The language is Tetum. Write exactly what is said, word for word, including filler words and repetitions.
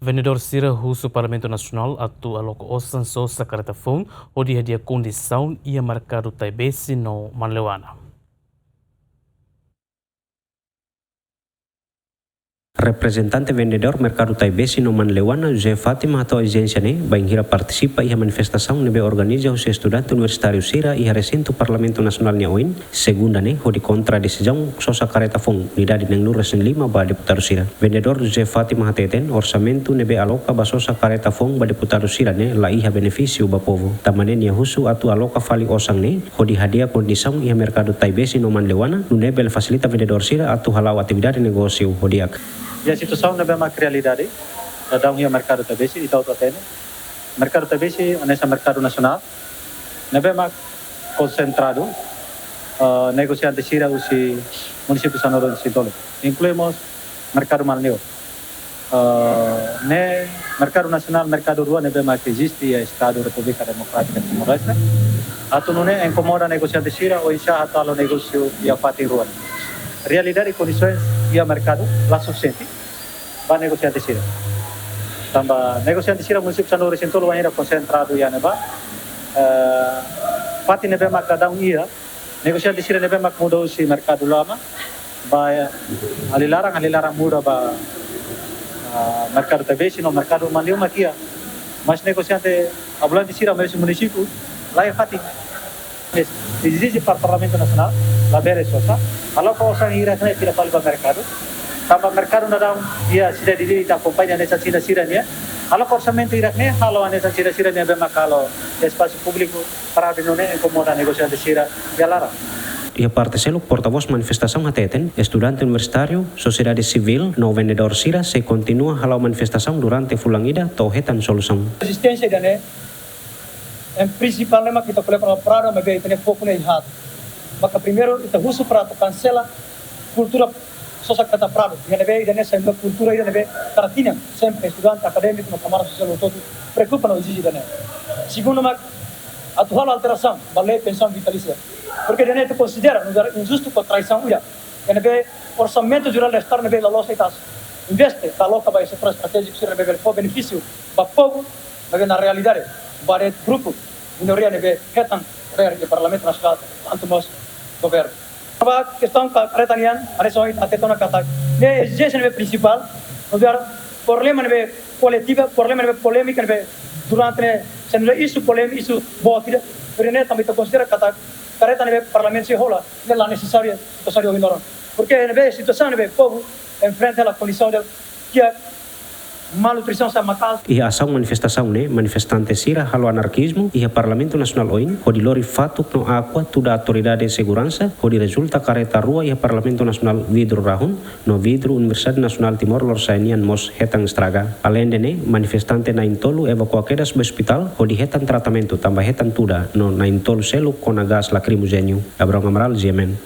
Vendedór sira husu Parlamentu Nasionál atu aloka osan sosa karreta foun hodi hadi'a kondisaun iha merkadu Taibesi no Manleuana. Reprezentante vendedór merkadu Taibesi no Manleuana, José Fátima, hato'o ezijénsia ne'e bainhira partisipa iha manifestasaun ne'ebé organiza husi estudante universitáriu sira iha resintu Parlamentu Nasionál nia oin, segunda ne'e, hodi kontra desizaun sosa karreta foun unidade neenulu-resin-lima ba deputadu sira. Vendedór José Fátima hateten, orsamentu ne'ebé aloka ba sosa karreta foun ba deputadu sira ne'e la iha benefísiu ba povu. Tanba ne'e nia husu atu aloka fali osan ne'e hodi hadi'a kondisaun iha merkadu Taibesi no Manleuana, nune'e bele fasilita vendedór sira atu hala'o atividade negósiu ho di'ak. Iha situasaun ne'ebé mak realidade daudaun iha merkadu Taibesi, ita hotu hatene. Merkadu Taibesi hanesan merkadu nasionál ne'ebé mak konsentradu, eh, negosiante sira husi munisípiu sanulu-resin-tolu, inklui mós merkadu Manleuana. Eh, ne'e merkadu nasionál, merkadu rua ne'ebé mak eziste iha Estadu Repúblika Demokrátika Timor-Leste. Atu nune'e inkomoda negosiante sira oinsá atu halo negósiu iha fatin rua. Realidade kondisaun iha merkadu la sufisiente ba negosiante sira. Tanba negosiante sira munisípiu sanulu-resin-tolu bainhira konsentradu iha ne'ebá. Eh, fatin ne'ebé mak daudaun iha, negosiante sira ne'ebé mak muda husi merkadu lama ba, eh, hali laran, hali laran muda ba, ah, merkadu Taibesi no merkadu Manleuana mak iha. Mas negosiante ambulante sira mai husi munisípiu la iha fatin. Ezije para Parlamentu Nasionál, labele sosa, aloka osan hirak-ne'e fila fali ba merkadu. Tanba merkadu daudaun iha sidade ida, ita akompaña hanesan Xina sira-nian. Aloka orsamentu hirak-ne'e, halo hanesan Xina sira-nian, ne'ebé mak halo espasu públiku para abri, nune'e inkomoda negosiante sira iha laran. Iha parte seluk, portavós manifestasaun hateten, estudante universitáriu, sosiedade sivíl no vendedór sira sei kontinua hala'o manifestasaun durante fulan ida to'o hetan solusaun. Rezisténsia ida-ne'e, em prinsipál, ne'e mak ita ko'alia kona-ba Prado, maibé ita-nia foku ne'e iha haat. Maka primeiru ita husu para atu kansela kultura sosa karreta Prado. Iha ne'ebé ida-ne'e sai kultura ida ne'ebé kartina, sempre estudante, akadémiku no kamarada sosiál hotu-hotu preokupa no ezije ida-ne'e. Segundu mak atu halo alterasaun ba lei pensaun vitalísia. Porke ida-ne'e ita konsidera nu'udar injustu ho traisaun ida. Iha ne'ebé orsamentu jerál do Estadu ne'ebé la loos ita investe, ita aloka ba setór estratéjiku sira ne'ebé bele fó benefísiu ba povu, maibé na realidade ba de'it grupu minoria ne'ebé hetan podér iha Parlamentu Nasionál, tantu mós governu. Ba kestaun ka-, karreta nian, hanesan ohin ita hateten ona katak ne'e ezijénsia ne'ebé prinsipál, nu'udar problema ne'ebé koletivu, problema ne'ebé polémika ne'ebé durante ne'e, se nu'udar isu polémika, isu boot ida, porém ne'e tanba ita konsidera katak karreta ne'ebé Parlamentu sei hola, ne'e la nesesáriu, nesesáriu ohin loron. Porke ne'ebé situasaun ne'ebé povu enfrenta hela kondisaun ida kiak, malnutrisaun sira maka'as. Iha asaun manifestasaun ne'e, manifestante sira halo anarkizmu iha Parlamentu Nasionál oin, hodi lori fatuk no akua tuda autoridade seguransa, hodi rezulta karreta rua iha Parlamentu Nasionál vidru rahun, no vidru Universidade Nasionál Timor Lorosa'e nian mós hetan estraga. Aleinde ne'e, manifestante na'in-tolu evakua kedas ba ospitál hodi hetan tratamentu tanba hetan tuda, no na'in-tolu seluk kona gás lakrimojéneu. Abrão Amaral, G M N.